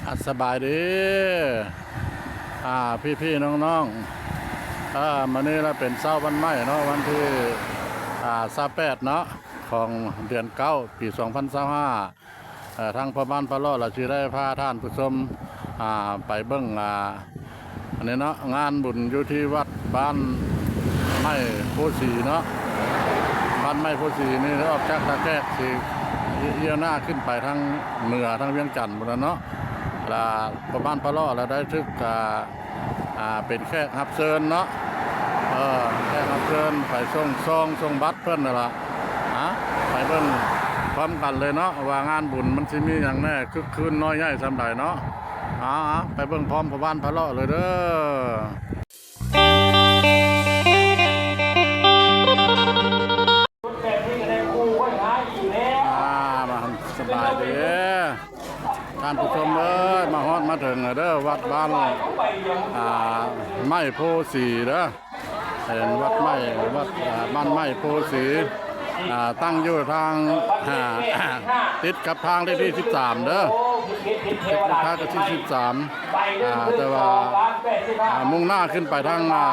ອາ ສະບາຍດີ ອາ ພີ່ໆ ນ້ອງໆ ອາ ມື້ນີ້ລະເປັນເຊົ້າວັນໃໝ່ເນາະ ວັນທີ ອາ ຊາວແປດເນາະ ຂອງເດືອນເກົ້າ ປີສອງພັນຊາວຫ້າ ເອີ ທາງພໍ່ບ້ານພະເລາະລະຊິໄດ້ພາທ່ານຜູ້ຊົມ ອາ ໄປເບິ່ງ ອາ ອັນນີ້ເນາະ ງານບຸນຢູ່ທີ່ວັດບ້ານໄມ້ໂພສີເນາະ ບ້ານໄມ້ໂພສີນີ້ ອອກຈາກທ່າແຂກຊິລ້ຽວໜ້າຂຶ້ນໄປທາງເໜືອ ທາງວຽງຈັນພຸ້ນລະເນາະ ລະພໍ່ບ້ານພະເລາະລະໄດ້ຖືກ ອາ ອາ ເປັນແຂກຮັບເຊີນເນາະ ເອີ ແຂກຮັບເຊີນໄປສົ່ງຊອງສົ່ງບັດເພິ່ນນັ້ນລະ ອາ ໄປເບິ່ງພ້ອມກັນເລີຍເນາະ ວ່າງານບຸນມັນຊິມີຫຍັງແດ່ ຄຶກຄື້ນນ້ອຍໃຫຍ່ສ່ຳໃດເນາະ ອາ ອາ ໄປເບິ່ງພ້ອມພໍ່ບ້ານພະເລາະເລີຍເດີ. ອາ ມາ ສະບາຍດີ ທ່ານຜູ້ຊົມເອີຍ ມາຮອດມາເຖິງແລ້ວເດີ ວັດບ້ານ ອາ ໄມ້ໂພສີເດີ ເປັນວັດໄມ້ ວັດ ອາ ບ້ານໄມ້ໂພສີ ອາ ຕັ້ງຢູ່ທາງ ອາ ຕິດກັບທາງເລກທີສິບສາມເດີ ຕິດກັບທາງເລກທີສິບສາມ ອາ ແຕ່ວ່າ ອາ ມຸ່ງໜ້າຂຶ້ນໄປທາງ ອາ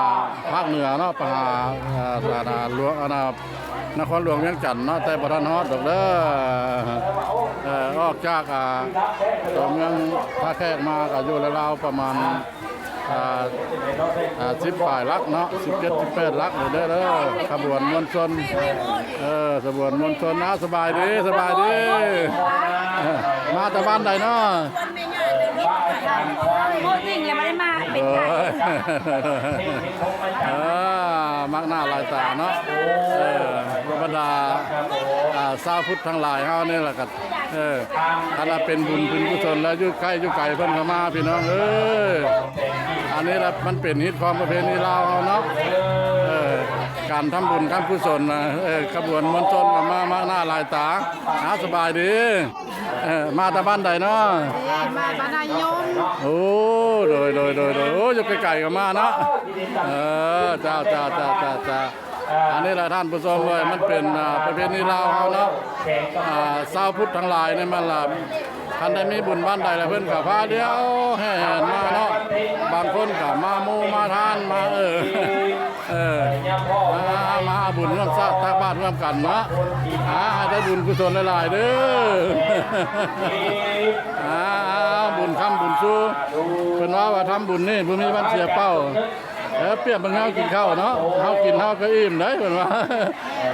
ພາກເໜືອເນາະ ໄປຫາ ອາ ອາ ຫຼວງ ອາ ນະຄອນຫຼວງວຽງຈັນເນາະ ແຕ່ບໍ່ທັນຮອດດອກເດີ ເອີ ອອກຈາກ ອາ ຕົວເມືອງທ່າແຂກມາກະຢູ່ລາວໆປະມານ ອາ ອາ ສິບປາຍຫຼັກເນາະ ສິບເຈັດ ສິບແປດຫຼັກເດີ ເດີ ຂະບວນມວນຊົນ ເອີ ຂະບວນມວນຊົນ ອາ ສະບາຍດີ ສະບາຍດີ ເອີ ມາແຕ່ບ້ານໃດເນາະ? ໂອ້ຍ ເອີ ມັກໜ້າຫຼາຍຕາເນາະ ເອີ ບັນດາ ອາ ຊາວພຸດທັງຫຼາຍເຮົານີ້ລະກະ ເອີ ອັນລະເປັນບຸນເປັນກຸສົນລະ ຢູ່ໃກ້ຢູ່ໄກເພິ່ນກະມາ ພີ່ນ້ອງເອີຍ ອັນນີ້ລະມັນເປັນຮີດຄອງປະເພນີລາວເຮົາເນາະ ເອີ ການທຳບຸນທຳກຸສົນນະ ເອີ ຂະບວນມວນຊົນກະມາ ມັກໜ້າຫຼາຍຕາ ອາ ສະບາຍດີ ເອີ ມາແຕ່ບ້ານໃດເນາະ? ເອີ ມາບ້ານນາຍົມ ໂອ້ ໂດຍ ໂດຍ ໂດຍ ໂດຍ ໂອ້ ຢູ່ໃກ້ໆກະມາເນາະ ເອີ ເຈົ້າ ເຈົ້າ ເຈົ້າ ເຈົ້າ ເຈົ້າ ເຈົ້າ ອັນນີ້ລະທ່ານຜູ້ຊົມເອີຍ ມັນເປັນ ອາ ປະເພນີລາວເຮົາເນາະ ອາ ຊາວພຸດທັງຫຼາຍໃນມັນລະ ຄັນໄດ້ມີບຸນບ້ານໃດລະ ເພິ່ນກະພາດຽວແຫ່ແຫນມາເນາະ ບາງຄົນກະມາໝູ່ມາທ່ານມາ ເອີ ເອີ ມາ ມາເອົາບຸນຮ່ວມຊາດຕັກບາດຮ່ວມກັນເນາະ ອາ ໃຫ້ໄດ້ບຸນກຸສົນຫຼາຍໆເດີ ອາ ບຸນຄ້ຳບຸນຊູ ເພິ່ນວ່າ ວ່າທຳບຸນນີ້ບໍ່ມີວັນເສຍເປົ່າ ເອີ ປຽບເບິ່ງເຮົາກິນເຂົ້າເນາະ ເຮົາກິນເຮົາກະອີ່ມໄດ໋ ເພິ່ນວ່າ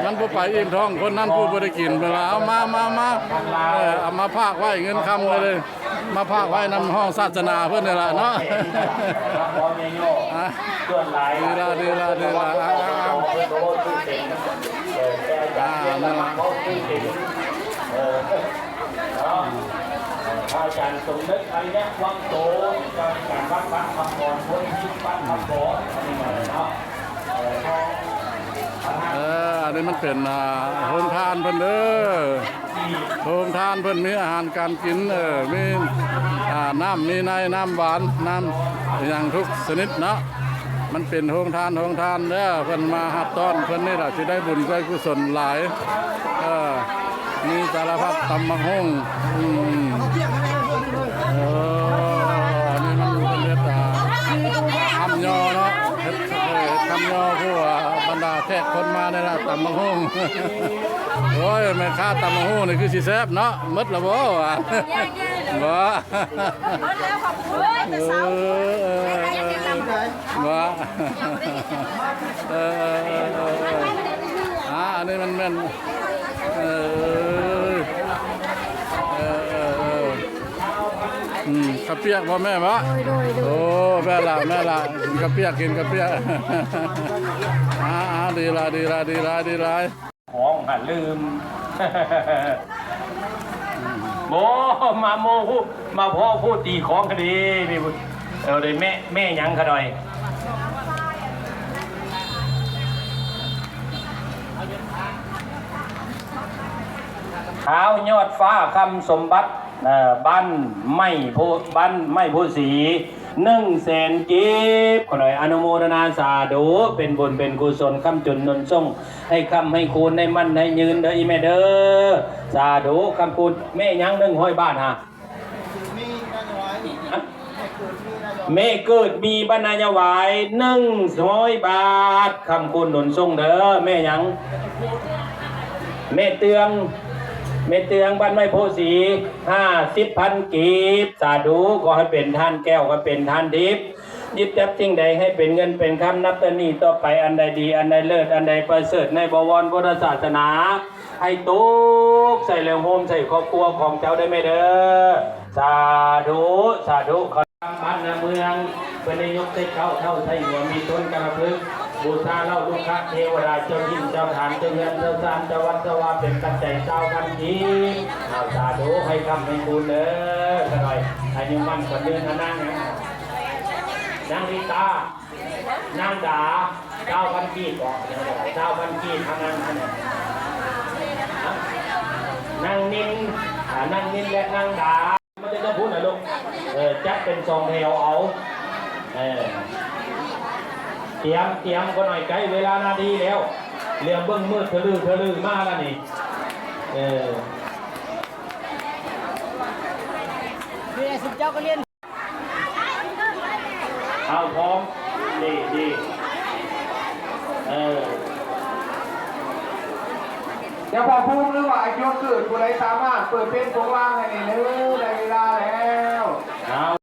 ມັນບໍ່ໄປອີ່ມທ້ອງຄົນນັ້ນຜູ້ບໍ່ໄດ້ກິນ ເພິ່ນວ່າ ເອົາມາ ມາ ມາ ເອີ ເອົາມາຝາກໄວ້ເງິນຄຳເລີຍ ມາຝາກໄວ້ນຳຫ້ອງສາສະໜາເພິ່ນນີ້ລະເນາະ ອາ ດີລະ ດີລະ ດີລະ ອາ ອາ ນັ້ນລະ ເນາະ ພະອາຈານສົມນຶກ ອາລິຍະວັງໂສ ເຈົ້າອາທິການວັດບ້ານຄຳບອນ ມູນນິທິບ້ານຄຳບອນ ອັນນີ້ມາແລ້ວເນາະ ເອີ ອັນນີ້ມັນເປັນ ອາ ໂຮງທານເພິ່ນເດີ ໂຮງທານເພິ່ນມີອາຫານການກິນ ເອີ ມີ ອາ ນ້ຳມີໃນ ນ້ຳຫວານ ນ້ຳຫຍັງທຸກຊະນິດເນາະ ມັນເປັນໂຮງທານ ໂຮງທານເດີ ເພິ່ນມາຮັບຕ້ອນ ເພິ່ນນີ້ລະຊິໄດ້ບຸນໄດ້ກຸສົນຫຼາຍ ເອີ ມີສາລະພັດ ຕຳບັກຫຸ່ງ ອືມ ເອີ ອັນນີ້ມັນເຮັດ ອາ ຄຳຍໍເນາະ ເຮັດ ເຮັດຄຳຍໍຜູ້ ອາ ບັນດາແຂກຄົນມານີ້ລະ ຕຳບັກຫຸ່ງ ໂອ້ຍ ແມ່ຄ້າຕຳບັກຫຸ່ງນີ້ຄືຊິແຊບເນາະ ໝົດລະບໍ່ ຫວາ ບໍ່ ເອີ ເອີ ເອີ ວ່າ ເອີ ເອີ ເອີ ເອີ ອ່າ ອັນນີ້ມັນແມ່ນ ເອີ ເອີ ເອີ ເອີ ອືມ ເຂົ້າປຽກບໍ່ແມ່ບໍ່? ໂດຍ ໂດຍ ໂດຍ ໂອ້ ແມ່ນລະ ແມ່ນລະ ກິນເຂົ້າປຽກ ກິນເຂົ້າປຽກ ອ່າ ອ່າ ດີຫຼາຍ ດີຫຼາຍ ດີຫຼາຍ ດີຫຼາຍ. ຂອງຫາລືມ ໂອ້ ມາໂມຜູ້ ມາພໍ້ຜູ້ຕີຂອງກະດີ ເອີ ໄດ້ແມ່ ແມ່ຫຍັງຂະໜ່ອຍ ທ້າວຍອດຟ້າ ຄຳສົມບັດ ເອີ ບ້ານໄມ້ໂພ ບ້ານໄມ້ໂພສີ ໜຶ່ງແສນກີບ ຂໍໜ້ອຍອະນຸໂມທະນາສາທຸ ເປັນບຸນເປັນກຸສົນ ຄ້ຳຈຸນໜູນສົ່ງ ໃຫ້ຄ້ຳໃຫ້ຄູນ ໃຫ້ໝັ້ນໃຫ້ຍືນເດີອີ່ແມ່ເດີ ສາທຸ ຄ້ຳຄູນ ແມ່ຫຍັງ ໜຶ່ງຮ້ອຍບາດຫາ ມີແມ່ນ້ອຍ ແມ່ເກີດມີ ບ້ານນາຍາຫວາຍ ໜຶ່ງຮ້ອຍບາດ ຄ້ຳຄູນໜູນສົ່ງເດີ. ແມ່ຫຍັງ? ແມ່ເຕືອງ ແມ່ເຕືອງ ບ້ານໄມ້ໂພສີ ຫ້າສິບພັນກີບ. ສາທຸ ຂໍໃຫ້ເປັນທານແກ້ວ ຂໍເປັນທານທິບ. ຍຶດຈັບສິ່ງໃດໃຫ້ເປັນເງິນເປັນຄຳ, ນັບແຕ່ນີ້ຕໍ່ໄປ ອັນໃດດີ ອັນໃດເລີດ ອັນໃດປະເສີດ ໃນບໍວອນພຸດທະສາສະໜາ ໃຫ້ຕົກໃສ່ແລ້ວໂຮມໃສ່ຄອບຄົວຂອງເຈົ້າໄດ້ແມ່ເດີ. ສາທຸ ສາທຸ. ທາງບ້ານນາເມືອງ ເພິ່ນໄດ້ຍົກໃສ່ເກົ້າເທົ່າໃສ່ຫົວ ມີຕົ້ນກາລະພຶກ ບູຊາເຫຼົ່າລຸກຂະເທວະດາ ເຈົ້າຖິ່ນເຈົ້າຖານ ເຈົ້າເຮືອນເຈົ້າຊານ ເຈົ້າວັດເຈົ້າວາ ເປັນປັດໄຈຊາວພັນກີບ. ເອົາ ສາທຸ ໃຫ້ຄ້ຳໃຫ້ຄູນເດີ. ຂະໜ້ອຍ ອາຍຸໝັ້ນຂວັນຍືນ. ອາ ນາງຫຍັງ? ນາງລິຕາ ນາງດາ ຊາວພັນກີບບໍ? ຊາວພັນກີບ ເທົ່ານັ້ນ. ນາງນິນ ອາ ນາງນິນ ແລະ ນາງດາ ມາແຕ່ທາງພຸ້ນນະລູກ. ເອີ ຈັດເປັນສອງແຖວເອົາ. ເອີ ຕຽມ ຕຽມ ຂ້ານ້ອຍ ໃກ້ເວລານາທີແລ້ວ. ເຫຼືອເບິ່ງມືດທະລຶທະລຶມາແລ້ວນີ້. ເອີ ເອົາ ພ້ອມ ດີ ດີ ເອີ ເຈົ້າພໍ່ພູມ ຫຼືວ່າອາຈົດເກີດ ຜູ້ໃດສາມາດເປີດເພງໂປງລາງໃຫ້ແດ່ເດີ ໄດ້ເວລາແລ້ວ. ເອົາ.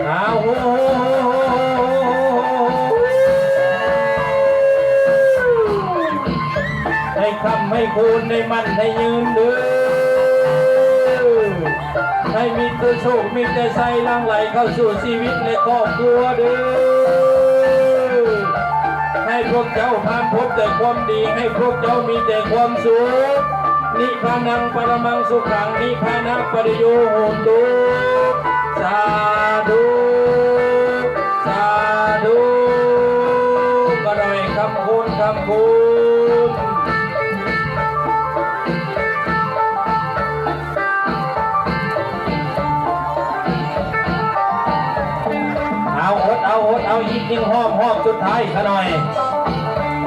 ອ້າວ ໂອ້ ໃຫ້ຄ້ຳໃຫ້ຄູນ ໃຫ້ໝັ້ນໃຫ້ຍືນເດີ. ໃຫ້ມີແຕ່ໂຊກ ມີແຕ່ໄຊ ຫຼັ່ງໄຫຼເຂົ້າສູ່ຊີວິດ ແລະ ຄອບຄົວເດີ. ໃຫ້ພວກເຈົ້າຜ່ານພົບແຕ່ຄວາມດີ, ໃຫ້ພວກເຈົ້າມີແຕ່ຄວາມສຸກ. ນິພານັງປະລະມັງສຸຂັງ, ນິພານະປະລິໂຍໂຫຕຸ. ສາທຸ ສາທຸ. ມາໜ້ອຍຄຳຄູນ ຄຳຄູນ. ເອົາ ອົດເອົາ ອົດເອົາ ອີກໜຶ່ງຮອບ ຮອບສຸດທ້າຍຂະໜ້ອຍ.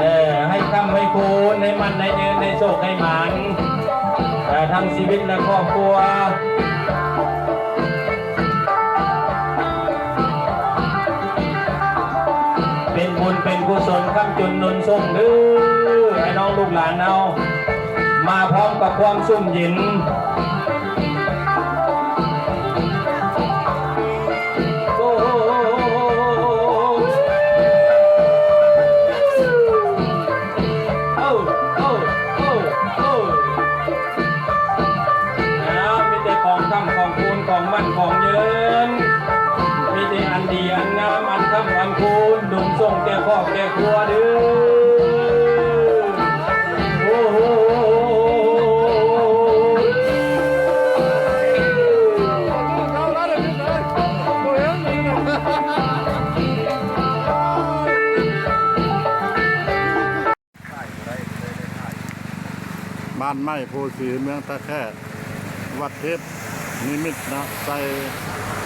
ເອີ ໃຫ້ຄ້ຳໃຫ້ຄູນ ໃຫ້ໝັ້ນໃຫ້ຍືນ ໃຫ້ໂຊກໃຫ້ໝານ ເອີ ທັງຊີວິດ ແລະ ຄອບຄົວ. ເປັນບຸນເປັນກຸສົນ ຄ້ຳຈຸນໜູນສົ່ງເດີ ໃຫ້ນ້ອງລູກຫຼານເຮົາ ມາພ້ອມກັບຄວາມຊຸ່ມເຢັນ. ໂອ້ ເອົາ ເອົາ ເອົາ ເອົາ. ອ້າວ ມີແຕ່ຂອງຄ້ຳຂອງຄູນ ຂອງໝັ້ນຂອງຍືນ, ມີແຕ່ອັນດີອັນງາມ ອັນຄ້ຳອັນຄູນ ດຸນສົ່ງແກ່ຄອບແກ່ຄົວເດີ. ໂອ້ໂຫ ບ້ານໄມ້ໂພສີ ເມືອງທ່າແຂກ ວັດເພັດ ນິມິດເນາະ ໃສ່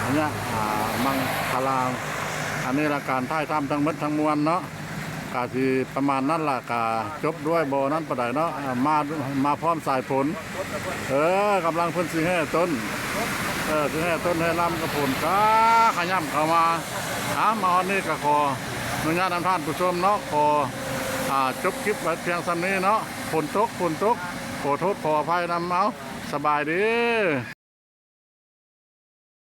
ອາຍະ ອ່າ ມັງຄະລາ ອັນນີ້ລະ ການຖ່າຍທຳທັງໝົດທັງມວນເນາະ ກະຊິປະມານນັ້ນລະ ກະຈົບດ້ວຍບໍ່ນັ້ນປານໃດເນາະ ອ່າ ມາ ມາພ້ອມສາຍຝົນ ເອີ ກຳລັງເພິ່ນຊິແຫ່ຕົ້ນ ເອີ ຊິແຫ່ຕົ້ນແຫ່ລຳກັບຝົນກະຂະຫຍ້ຳເຂົ້າມາ ອ່າ ມາຮອດນີ້ກະຂໍອະນຸຍາດນຳທ່ານຜູ້ຊົມເນາະ ຂໍ ອ່າ ຈົບຄລິບໄວ້ພຽງສ່ຳນີ້ເນາະ ຝົນຕົກ ຝົນຕົກ ຂໍໂທດຂໍອະໄພນຳ ເອົາ ສະບາຍດີ.